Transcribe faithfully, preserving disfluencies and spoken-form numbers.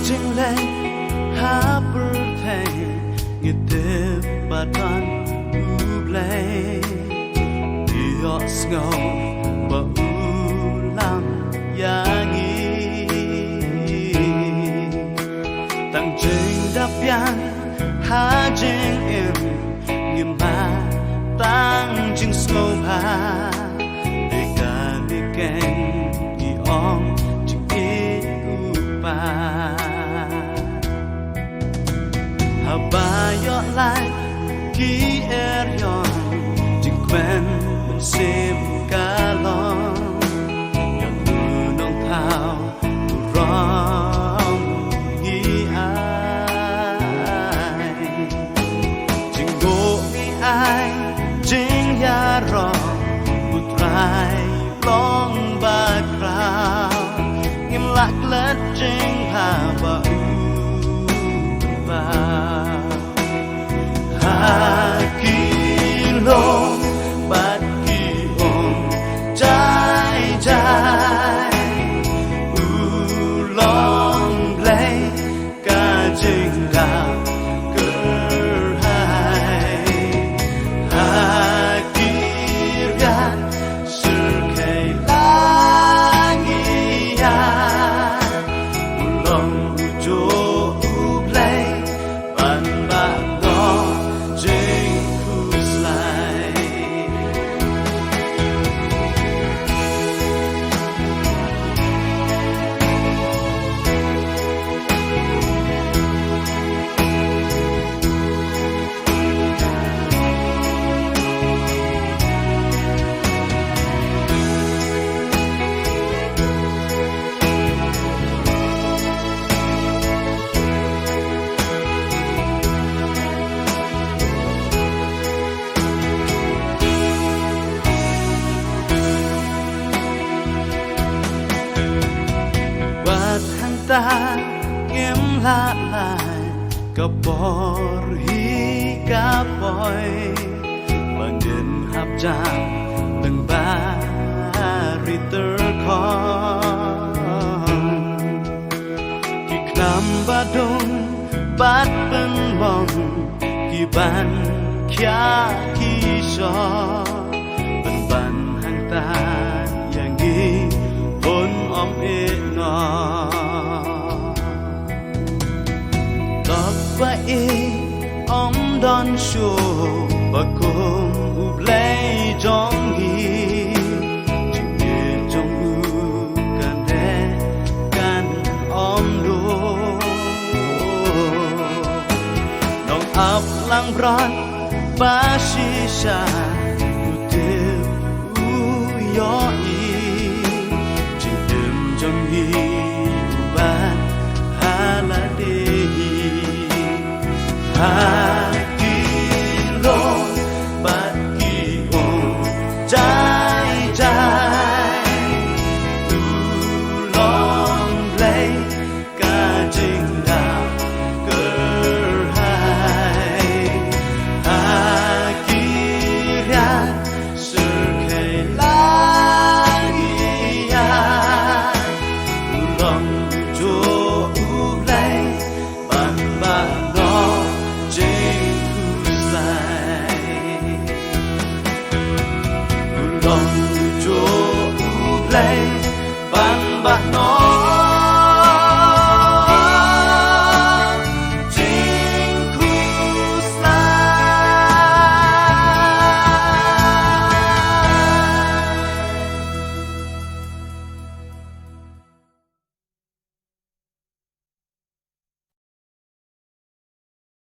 Jingleh ha pyrthei ngi tip ba don U Blei. Ngi ïohsngew ba u lam ïa ngi. Tang jingdap biang ha jingim ngim mad tang jingsngewbha. Dei kane keiñ ngi ong jingïeit u Kpa. Haba ïoh lait ki eriong jingkmen mynsiem ka long. Ïa u nongthaw burom ngi ai. Jingduh ngi ai, jingïaroh, U Trai long bakhraw. Ngim lah klet jingbha ba u pynpaw. Ha ki lum bad ki um jai jai, u long Blei ka jingdap kyrhai. Ha ki riat syrkhei la ngi ïa, u long u juh U Blei ban bah noh jingkhuslai. Wat hangta ngim lah lait, ka por hi ka poi ba ngin hap jam lyngba ri tyrkhong. Ki klam ba dum bad pynlong, ki ban khia ki sho, pynban hangta ïa ngi, un ym ïeh noh. Lok ba ïeit ym don shuh ba kum U Blei jong ngi. Jingïeit jong u kane kan ym duh. Nong ap langbrot ba shisha, u tip u ïoh